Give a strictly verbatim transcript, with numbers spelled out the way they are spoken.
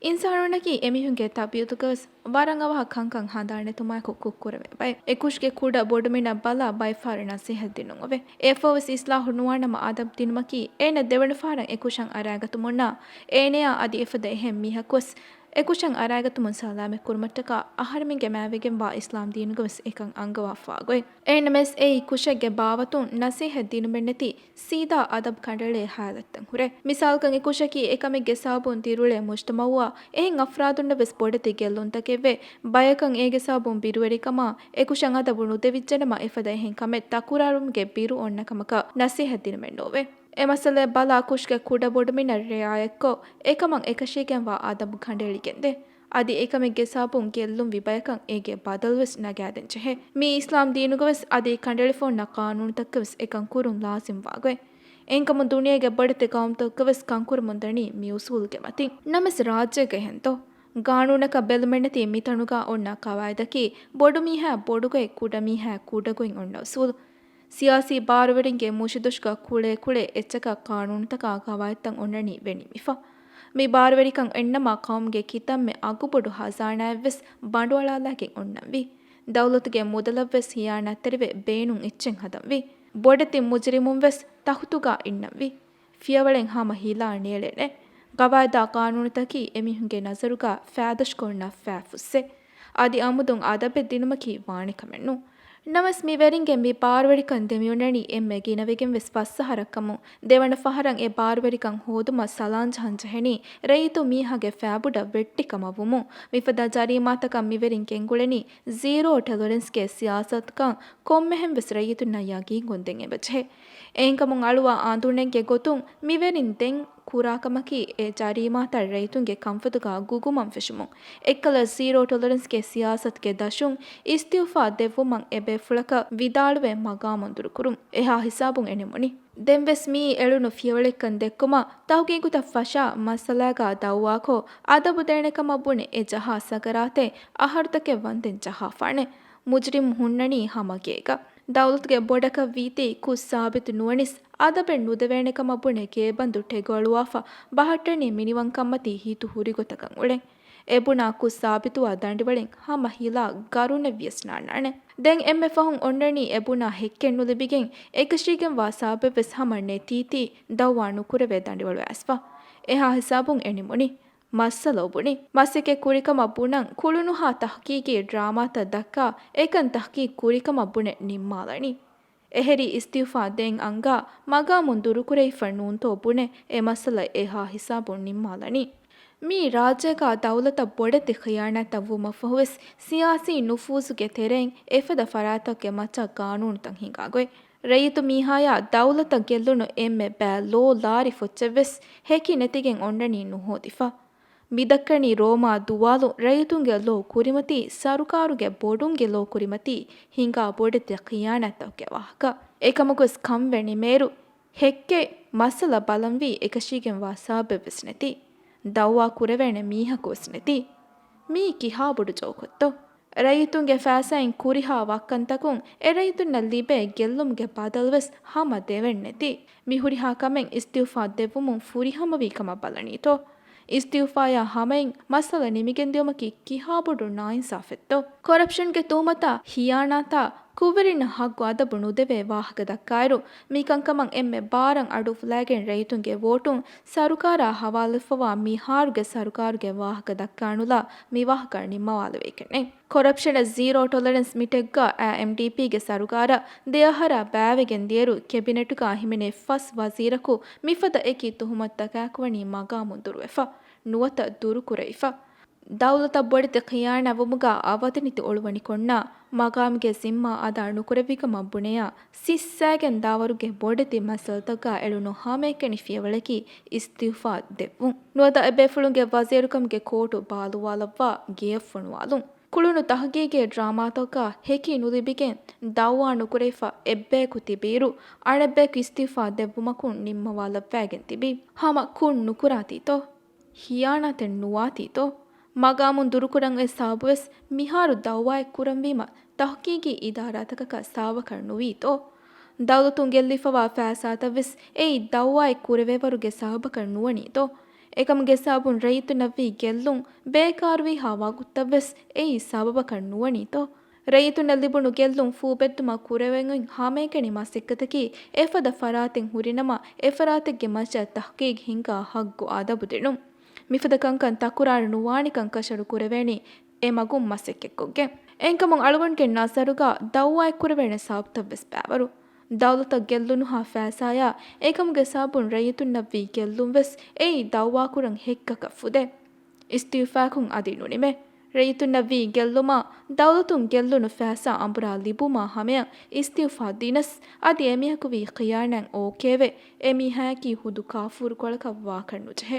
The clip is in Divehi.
އިންސާނުންނަކީ އެމީހުންގެ ތަބީޢަތުގަވެސް ވަރަށް އަވަހަށް ކަންކަން ހަނދާން ނެތުމާއެކު ކުށްކުރެވޭ ބައެއް. އެކުށުގެ ކުޑަ ބޮޑުމިނަށް ބަލާ ބައެއްފަހަރު ނަސޭހަތް ދިނުން އޮވޭ. އެއަށްފަހުވެސް އިސްލާހު ނުވާނަމަ އަދަބު ދިނުމަކީ އޭނަ ދެވަނަ ފަހަރަށް އެކުށަށް އަރާގަތުމުންނާ އޭނަޔާ އަދި އެފަދަ އެހެން މީހަކުވެސް އެކުށަށް އަރާގަތުމުން ސަލާމަތް ކުރުމަށްޓަކާ އަހަރެމެންގެ މާތްވެގެންވާ އިސްލާމް ދީނުގަވެސް އެކަން އަންގަވާފާ ގޮތް. އޭނަމެސް އެއީ ކުށެއްގެ ބާވަތުން ނަސޭހަތް ދިނުމެއްނެތި ސީދާ އަދަބު ކަނޑައެޅޭ ހާލަތްތައް ހުރޭ. މިސާލަކަށް އެކުށަކީ އެކަމެއްގެ ސަބަބުން ދިރިއުޅޭ މުޖްތަމައުއާ އެހެން އަފްރާދުންނަށްވެސް ބޮޑެތި ގެއްލުންތަކެއްވޭ. ބަޔަކަށް އޭގެ ސަބަބުން ބިރުވެރިކަމާ އެކުށަށް އަދަބު ނުދެވިއްޖެނަމަ އެފަދަ އެހެން ކަމެއް ތަކުރާރުވުމުގެ ބިރު އޮންނަ ކަމަކަށް ނަސޭހަތް ދިނުމެއް ނޯވޭ. އެ މައްސަލައަށް ބަލާ ކުށްގެ ކުޑަ ބޮޑުމިނަށް ރިޢާޔަތްކޮށް، އެކަމަށް އެކަށީގެންވާ އަދަބު ކަނޑައެޅިގެންދޭ. އަދި އެކަމެއްގެ ސަބަބުން ގެއްލުންވި ބަޔަކަށް އޭގެ ބަދަލުވެސް ނަގާދޭންޖެހޭ. މީ އިސްލާމް ދީނުގަވެސް އަދި ކަނޑައެޅިފަ އޮންނަ ޤާނޫނުތަކަށްވެސް އެކަން ކުރުން ލާޒިމްވާ ގޮތް. އެހެންކަމުން ދުނިޔޭގެ ބޮޑެތި ޤައުމުތަކުގަވެސް ކަންކުރަމުންދަނީ މި އުސޫލުގެ މަތިން. ނަމަވެސް ރާއްޖޭގަ އެހެންތޯ؟ ގާނޫނަކަށް ބެލުމެއްނެތި މިތަނުގަ އޮންނަ ޤަވާއިދަކީ ބޮޑުމީހާ ބޮޑުގޮތް، ކުޑަމީހާ ކުޑަގޮތް އޮންނަ އުސޫލު. ސިޔާސީ ބާރުވެރިންގެ މުށިދޮށުގަ ކުޅޭ ކުޅޭ އެއްޗަކަށް ޤާނޫނުތަކާ ޤަވާއިދުތައް އޮންނަނީ ވެނިމިފަ. މި ބާރުވެރިކަން އެންނަމާ ޤައުމުގެ ކިތަންމެ އަގުބޮޑު ހަޒާނާއެއްވެސް ބަނޑުއަޅާލާގެން އޮންނަންވީ. ދައުލަތުގެ މުދަލަށްވެސް ހިޔާނާތްތެރިވެ ބޭނުން އެއްޗެއް ހަދަންވީ. ބޮޑެތި މުޖްރިމުންވެސް ތަޚުތުގަ އިންނަންވީ. ފިޔަވަޅެއް ހަމަ ހިލާ ނޭޅޭނެ. ޤަވާއިދާ ޤާނޫނުތަކީ އެމީހުންގެ ނަޒަރުގަ ފާދޮށްކޮށް ނައްފާ ފުއްސެއް. އަދި އަމުދުން އަދަބެއް ދިނުމަކީ ވާނެ ކަމެއް ނޫން. ނަމަވެސް މި ވެރިންގެ މި ބާރުވެރިކަން ދެމިއޮންނަނީ އެންމެ ގިނަވެގެން ވެސް ފަސް އަހަރަށް ކަމުން. ދެވަނަ ފަހަރަށް އެ ބާރުވެރިކަން ހޯދުމަށް ސަލާން ޖަހަން ޖެހެނީ ރައްޔިތު މީހާގެ ފާބުޑަށް ވެއްޓި ކަމަށް ވުމުން. މިފަދަ ޖަރީމާތަކަށް މި ވެރިން ގެންގުޅެނީ ޒީރޯ ޓޮލަރެންސްގެ ސިޔާސަތުކަން ކޮންމެހެން ވެސް ރައްޔިތުންނަށް ޔަގީން ކޮށްދޭން އެބަޖެހޭ. އެހެންކަމުން އަޅުވާ އާންދުނެއްގެ ގޮތުން މިވެރިން ދެން ކުރާ ކަމަކީ އެ ޖަރީމާތައް ރައްޔިތުންގެ ކަންފަތުގަ ގުގުމަން ފެށުމުން. އެއްކަލަ ޒީރޯ ޓޮލަރެންސްގެ ސިޔާސަތުގެ ދަށުން އިސްތިއުފާ ދެއްވުމަށް އެބޭފުޅަކަށް ވިދާޅުވެ މަގާމުން ދުރުކުރުން. އެހާ ހިސާބުން އެނިމުނީ. ދެންވެސް މިއީ އެޅުނު ފިޔަވަޅެއްކަން ދެއްކުމަށް ތަހުގީގުތައް ފަށާ މައްސަލާގަ ދައުވާކޮށް އަދަބު ދޭނެ ކަމަށް ބުނެ އެ ޖަހާ ސަކަރާތެއް އަހަރުތަކެއް ވަންދެން ޖަހާފާނެ. މުޖްރިމް ހުންނަނީ ހަމަ ގޭގަ. ދައުލަތުގެ ބޮޑަކަށް ވީތީ ކުށް ސާބިތު ނުވަނިސް، އަދަބެއް ނުދެވޭނެ ކަމަށް ބުނެ ގޭބަންދު ޓެގޮއަޅުވާފަ ބަހައްޓަނީ މިނިވަންކަންމަތީ ހިތު ހުރިގޮތަކަށް އުޅެން. އެބުނާ ކުށް ސާބިތުވާ ދަނޑިވަޅެއް ހަމަ ހިލާ ގަރުނެއް ވިޔަސް ނާންނާނެ. ދެން އެންމެ ފަހުން އޮންނަނީ އެބުނާ ހެއްކެއް ނުލިބިގެން އެކަށީގެންވާ ސަބަބެއްވެސް ހަމަ ނެތީތީ ދައުވާ ނުކުރެވޭ ދަނޑިވަޅު އައިސްފަ. އެހާ ހިސާބުން އެނިމުނީ. މައްސަލަ އުބުނި. މަސައްކަތް ކުރިކަމަށް ބުނަން ކުޅުނުހާ ތަހުގީގީ ޑްރާމާތައް ދައްކާ އެކަން ތަހުގީގު ކުރިކަމަށް ބުނެ ނިންމާލަނީ. އެހެރީ އިސްތިއުފާ ދޭން އަންގާ މަގާމުން ދުރުކުރެވިފަ ނޫންތޯ ބުނެ އެ މައްސަލަ އެހާ ހިސާބުން ނިންމާލަނީ. މީ ރާއްޖޭގަ ދައުލަތަށް ބޮޑެތި ޚިޔާނާތްތައް ވުމަށްފަހުވެސް ސިޔާސީ ނުފޫޒުގެ ތެރެއިން އެފަދަ ފަރާތްތަކުގެ މައްޗަށް ގާނޫނުތައް ހިނގާ ގޮތް. ރައްޔިތު މީހާޔާ ދައުލަތަށް ގެއްލުނު އެންމެ ބައި ލޯ ލާރި ފޮއްޗެއްވެސް ހެކި ނެތިގެން އޮންނަނީ ނުހޯދިފަ. މިދައްކަނީ ރޯމާ ދުވާލު ރައްޔިތުންގެ ލޯ ކުރިމަތީ، ސަރުކާރުގެ ބޮޑުންގެ ލޯ ކުރިމަތީ ހިނގާ ބޮޑެތި ޚިޔާނާތްތަކުގެ ވާހަކަ. އެކަމަކުވެސް ކަންވެ ނިމޭއިރު، ހެއްކެއް މައްސަލަ ބަލަންވީ އެކަށީގެންވާ ސަބަބެއްވެސް ނެތި. ދައުވާ ކުރެވޭނެ މީހަކުވެސް ނެތި. މީ ކިހާބޮޑު ޖޯކޮށްތޯ؟ ރައްޔިތުންގެ ފައިސާއިން ކުރިހާ ވައްކަންތަކުން އެ ރައްޔިތުންނަށް ލިބޭ ގެއްލުމުގެ ބަދަލުވެސް ހަމަ ދެވެން ނެތި. މި ހުރިހާ ކަމެއް އިސްތިއުފާ ދެއްވުމުން ފުރިހަމަވީ ކަމަށް ބަލަނީތޯ؟ އިސްތިއުފާޔާ ހަމައިން މައްސަލަ ނިމިގެންދިއުމަކީ ކިހާބޮޑު ނާއިންސާފެއްތޯ؟ ކޮރަޕްޝަންގެ ތުހުމަތާ، ހިޔާނާތާ، ކުށްވެރިންނަށް ހައްގު އަދަބު ނުދެވޭ ވާހަކަ ދައްކާއިރު، މިކަންކަމަށް އެންމެ ބާރަށް އަޑުއުފުލާގެން ރައްޔިތުންގެ ވޯޓުން ސަރުކާރާ ހަވާލުވެފަވާ މިހާރުގެ ސަރުކާރުގެ ވާހަކަ ދައްކާނުލާ މި ވާހަކަ ނިންމަވާލެވޭކަށްނެތް. ކޮރަޕްޝަނަށް ޒީރޯ ޓޮލަރެންސް މިޓެއްގަ އާ އެމްޑީޕީގެ ސަރުކާރަށް ދެއަހަރާ ބައިވެގެން ދިޔައިރު ކެބިނެޓުގަ ހިމެނޭ ފަސް ވަޒީރަކު މިފަދަ އެކި ތުހުމަތުތަކާއެކު ވަނީ މަގާމުން ދުރުވެފަ، ނުވަތަ ދުރުކުރެވިފަ. ދައުލަތަށް ބޮޑެތި ޚިޔާނާތްވުމުގަ އަވަދިނެތި އޮޅުވަނިކޮށްނާ މަގާމުގެ ޒިންމާ އަދާ ނުކުރެއްވިކަމަށް ބުނެޔާ ސިއްސައިގެން ދާވަރުގެ ބޮޑެތި މައްސަލަތަކުގަ އެޅުނު ހަމައެކަނި ފިޔަވަޅަކީ އިސްތިއުފާ ދެއްވުން. ނުވަތަ އެބޭފުޅުންގެ ވަޒީރުކަމުގެ ކޯޓު ބާލުވާލައްވާ ގެޔަށް ފޮނުވާލުން. ކުޅުނު ތަހުގީގީ ޑްރާމާތަކުގަ ހެކި ނުލިބިގެން ދައުވާ ނުކުރެވިފަ އެއްބަޔަކު ތިބިއިރު، އަނެއްބަޔަކު އިސްތިއުފާ ދެއްވުމަކުން ނިންމަވާލައްވައިގެން ތިބީ. ހަމަ ކުށް ނުކުރާތީތޯ؟ ހިޔާނާތެއް ނުވާތީތޯ؟ މަގާމުން ދުރުކުރަން އޮތް ސަބަބުވެސް މިހާރު ދައުވާއެއް ކުރަންވީމަ ތަހުގީގީ އިދާރާތަކަކަށް ސަބަބަކަށް ނުވީތޯ؟ ދައުލަތުން ގެއްލިފަވާ ފައިސާތައްވެސް އެއީ ދައުވާއެއް ކުރެވޭވަރުގެ ސަބަބަކަށް ނުވަނީތޯ؟ އެކަމުގެ ސަބަބުން ރައްޔިތުންނަށްވީ ގެއްލުން ބޭކާރުވީހާ ވަގުތަށްވެސް އެއީ ސަބަބަކަށް ނުވަނީތޯ؟ ރައްޔިތުންނަށް ލިބުނު ގެއްލުން ފޫބެއްދުމަށް ކުރެވެން ހަމައެކަނި މަސައްކަތަކީ އެފަދަ ފަރާތެއް ހުރިނަމަ، އެފަރާތެއްގެ މައްޗަށް ތަހްޤީޤް ހިންގާ ހައްގު އަދަބު ދިނުން. މިފަދަ ކަންކަން ތަކުރާރު ނުވާނެކަން ކަށަވަރު ކުރެވޭނީ އެ މަގުން މަސައްކަތްކޮށްގެން. އެހެންކަމުން އަޅުގަނޑުގެ ނަޒަރުގަ ދައުވާއެއް ކުރެވޭނެ ސަބަބުތައްވެސް ބައިވަރު. ދައުލަތަށް ގެއްލުނުހާ ފައިސާޔާ އެކަމުގެ ސަބަބުން ރައްޔިތުންނަށްވީ ގެއްލުންވެސް އެއީ ދައުވާކުރަން ހެއްކަކަށް ފުދޭ. އިސްތިއުފާއަކުން އަދި ނުނިމޭ. ރައްޔިތުންނަށްވީ ގެއްލުމާ، ދައުލަތުން ގެއްލުނު ފައިސާ އަނބުރާ ލިބުމާ ހަމަޔަށް އިސްތިއުފާ ދިނަސް، އަދި އެމީހަކުވީ ޚިޔާނާތް އޯކޭވެ، އެމީހާޔަކީ ހުދު ކާފޫރުކޮޅަކަށް ވާކަށް ނުޖެހޭ.